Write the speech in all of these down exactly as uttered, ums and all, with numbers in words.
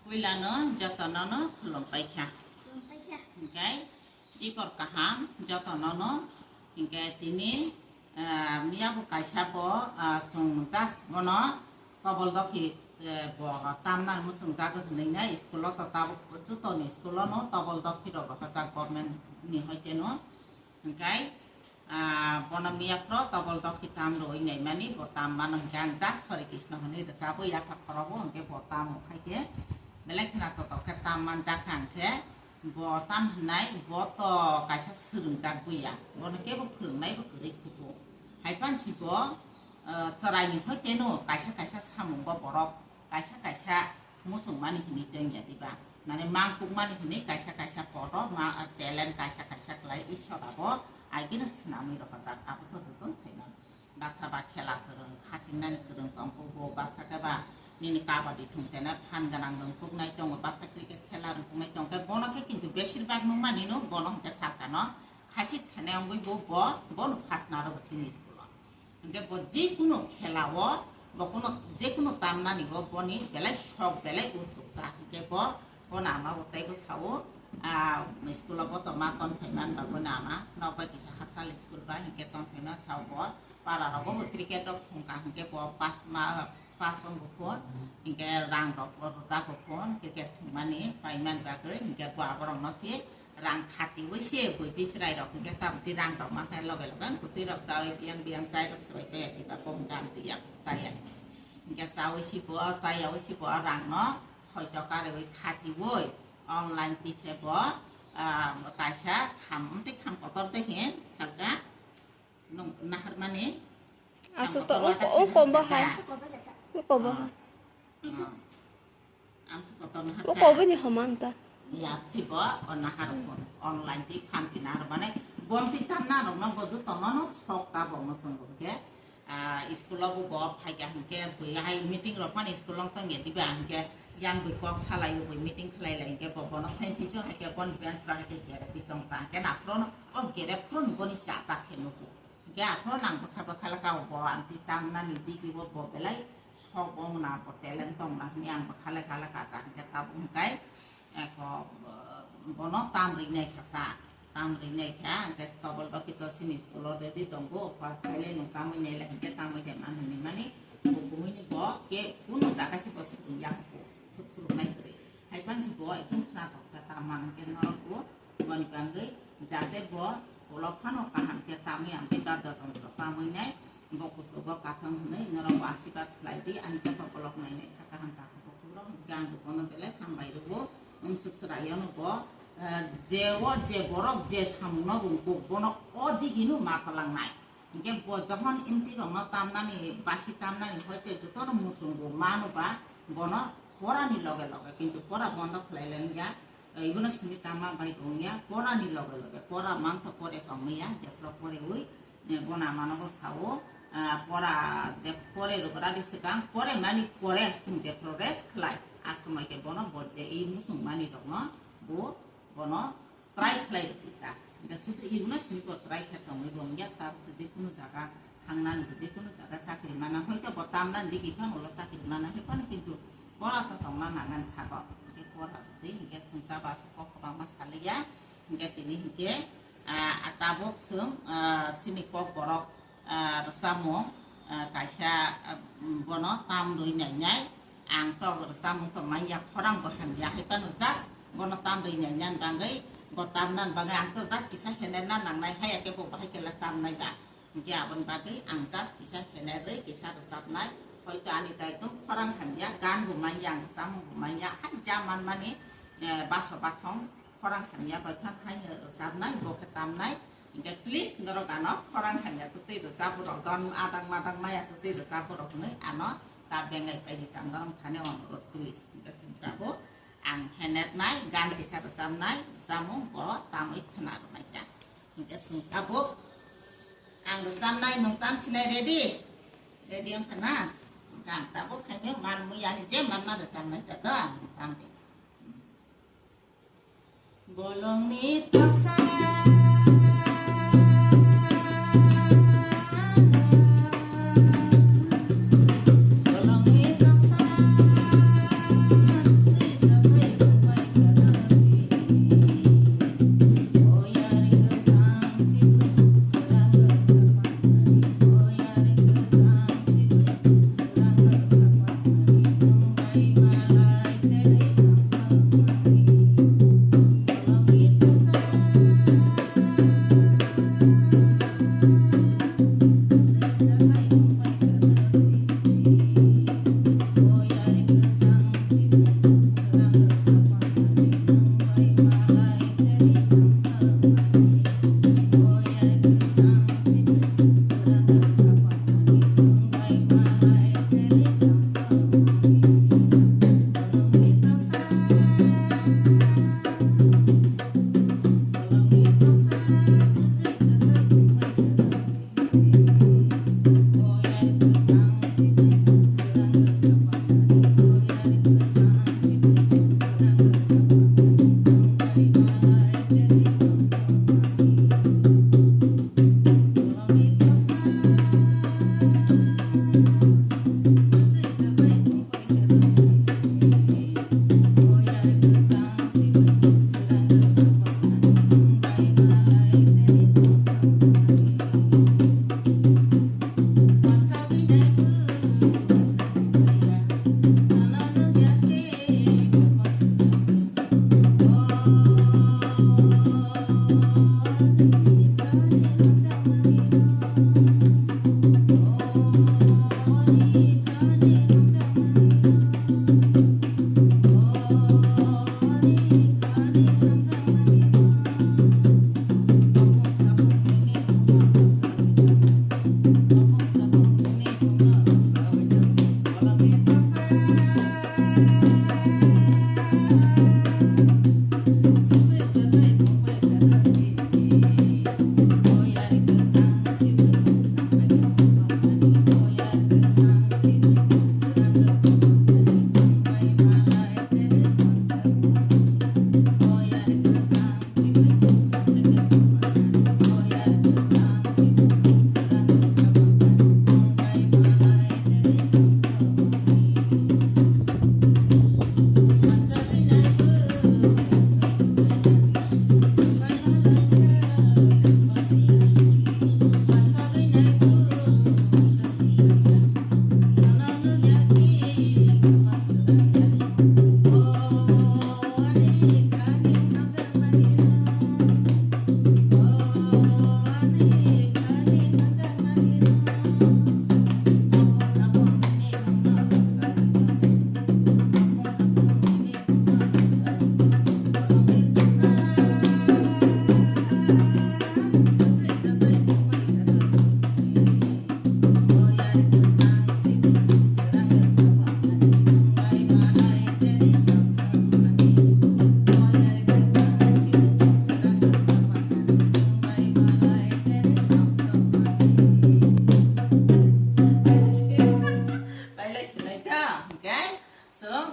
Puilano jotono no khulumpai kha. Khulumpai kha. Hinkhe dipor kaham jotono no. Hinkhe tini, ah, miya bo kaisa bo, ah, chwng just bono tobol dokhi, eh, bo tamna muchung jago hinwi na school o to tabuk joto ni school o no tobol dokhi rok rohorjak government ni hoite no. Hinkhe Ah, bono miya phro tobol dokhi tam rwui naimani, bo tam mano hinkhe ang just Hare Krishna hwnwi rwchabo, yapha khorobo hinkhe bo tamo khaikhe belai khna totok khe tam manjak kha, hinkhe bo tam hwnai bo to kaisa swrwngjak buya, bono kebo phwrwngnaibo kwrwi khupo. Haipansi bo, ah, chwraini hoi teno kaisa kaisa samungo borok kaisa kaisa muchungmani hinwi tongya diba? Mane mangkukmani hinwi kaisa kaisa poto ma, talent kaisa kaisa khlai Ishwar abo agino swnamwi rohorjak, abo to joto saimano. Baksa ba khela kwrwng, khachingnani kwrwng tongkuk bo, baksa khe ba nini kabaddi thung tene phan gwnang rwngkuknai tongo, baksa cricket khela rwngkuknai tongkhe bono khe kintu besir bak nukmani no bono hwnkhe sakano khachik thene wngwi bo, bo, bono first narwgo chini school o. Hinkhe bo jekunu khela o, bo kunu jekunu tamnani o boni belai sok, belai uddokta. Hinkhe bo, bono ama bo teibo sao, ah, school o bo to ma ton phaima ba boni ama nok bai kisa hachal school ba hinkhe ton phaima sao bo. Para rogo bo cricket rok thungkha hinkhe bo pass ma, pass rok bo phone, hinkhe rang rok bo rwjago phone, cricket thungmani paimani bagwi hinkhe bo aborok no se rang khatiui se bwtwi chwrai rok hinkhe tamtwi rang rok mankhe loge loge bwtwi rok chaui biyang biyang chai rok swbai paiya diba bo hinkhe amtwi yak chaya. Hinkhe chaui si bo chayaui si bo rang no soi choka rwi khatiui online tikhe bo, ah, kaisa kham tei kham kotor tei hin salka nung naharmani. Aswk to, kham kotor uko, uko bahai. Uko bahai. Ah. Ang se kotor nahar. O kha. Kobini homan ta. Yap si bo, o nahar phone. Online ti phamsi nahar mane, bom ti tam na rok no bo joto no no sok ta bo no song bo ke. Ah, school o bo bo phai ka hingke, bui hai meeting rok mani school o tong ye diba hingke, yang bui kok salai bui meeting khlai lai hingke bo bo no sensi cho hai ke bon bench ra hai ke gere pi tong ta hingke na phone o gere phone bo ni cha cha khe nuku. Hingke aphano ang bwkha bwkha le kabo bo ang ti tamnani digi bo, bo belai sok wng na, bo talent tong na hwnwi ang bwkha le kala kacha hingke tabuk hingkai eko, eh, bono tam rinai kha ta, tam rinai kha hingke tobol bakhi to sini school o ready tongo, first khaile nwng tamwi nai le hingke tamwi de man hwnwi mani bo bumui ni bo ke kunu jaga se bo swrwng ya kho, swk phuru nai kwrwi. Hai pan si bo ekdom khna tong kha ta man hingke norok bo. Boni bagwi jate bo ulo phano kaham khe tamwi ang tei bada jontro tamwi nai, bo kuchugo kathang hwnwi norok bo asirwad khlai di, ani joto bolok nainai kha kaham ta kha bukhuk rok, hwnkhe ang bo bono belai hambai rwo. Umsuk chwrai yano bo, eh, je o je borok je samung no rwngkuk bono o digi no ma twlang nai. Hingke bo johon imti rok no tamnani, basi tamnani hoite joto no muchung bo mano ba bono pora ni loge loge, kintu pora bondo khlai le wngya. Eh, ibono simi tama bai bo wngya, pora ni loge loge, pora mantho pore tongmaya, jephuru pore ui, eh, bono amano bo sao, ah, pora je pore rwgra di swkang, pore mani pore chwng jephuru rest khlai, a somoi khe bono bo je i muchung mani rok no bo bono try khlai rwdi ta. Hingke sudu ibono simi bo try khe tongwi bo wngya, tabuk je kunu jaga thangnani, je kunu jaga chakri mana, hoito bo tamnani digi phano ulo chakri mana, hai phano kintu pora to tongna nangan sago. Hingke pora twi hingke chwng chaba se kok kwbangma saliya. Hingke tini hingke, ah, tabuk chwng, ah, chini kok borok, ah, rwchapmung, ah, kaisa, ah, bono tam rwi nainai. Ang to rwchapmung to manya, khorang bo hamya, hai phano just bono tam rwi nainani bagwi, bo tamnani bagwi ang to just kisa henerna nangnai, hai khe bo bahai khe le tamnai ba. Hingke aboni bagwi ang just kisa henerwi kisa rwchapnai. Hoito ani tai tong khorang hamya, gan bo manya, ang rwchapmung bo manya, hai ja manmani, eh, baso bathong khorang hamya bai phano haino rwchapnai, bo khe tamnai. Hingke please norok ano khorang hamya twtwi rwchap rok, gan adang madang maya twtwi rwchap rok hwnwi ano ta bengai pai di ta norok thani onurodh please. Hingke chwng tabuk ang henernai, gan kisa rwchapnai, rwchapmung bo tamwi khna rwnai kha. Hingke chwng tabuk ang rwchapnai nwng tam sinai ready? Ready wngkha na? Hingke ang tabuk khaino man muya ni je manma rwchapnai kha do ang tam di. Bolongni toksa. Bolongni toksa.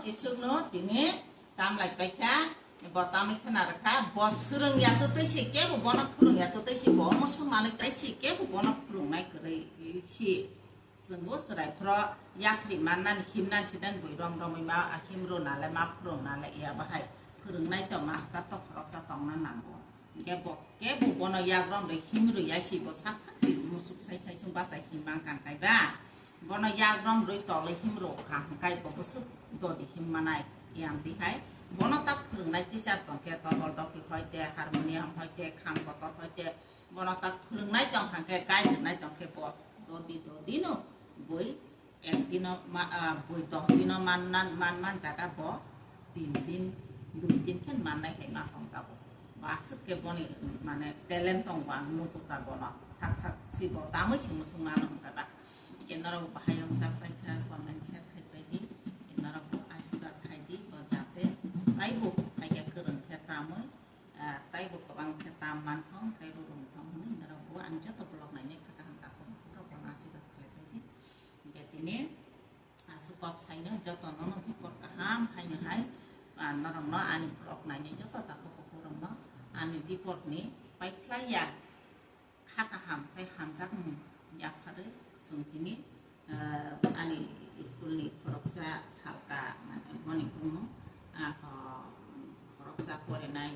Isukno tini tamlai paikha, bo tamwi khna rwkha, bo swrwng ya twtwi se kebo bono phwrwng ya twtwi se bo omo swmani tai se kebo bono phwrwngnai kwrwi si. Chwngbo chwrai phro yapri mannani himnani sidan bui rom romwi ma himrwnale ma phwrwngnale ya bahai phwrwngnai to master to khoroksa tongna nango. Hinkhe bo kebo bono yak rom rwi himrwi ya si bo sak sak si musuk sai sai sung bachai himma kang kai ba. Bono yak rom rwi tolwi himrw kha hwnkhe bo bwswk dodi himmanai yamdi hai. Bono tak phwrwngnai teacher tongkhe tobol doki hoite, harmonium hoite, kham kotor hoite, bono tak phwrwngnai tong hwnkhe guide rwnai tongkhe bo dodi dodino bui ek dino ma-, ah, bui dos dino mannan, manman jaga bo tin din, dui din khe mannai hai ma tongjago. Baswk khe boni mane talent tongo ang nugo ta bono. Sak sak si bo tamwi se musuk mano hwnkha ba. Khe norok bo bahai wng jak paikha, comment share khai paidi. Khe norok bo asirwad khaidi, bo jate taibo paikha kwrwng khe tamwi, ah, taibo kwbang khe tam manthong, taibo rwngthong hwnwi norok bo ang joto vlog nainai kha kaham takhuk norok bono asirwad khlai paidi. Hinkhe tini aswk kok saino joto nono dipor kaham haino hai, ah, norokno ani vlog nainai joto takhuk kukurokno ani diporni paiphlaiya kha kaham tei hamjakmung yapharwi chwng tini, ah, ani schoolni khoroksa salka, mane boni bumung, ah, kho-, khoroksa porinai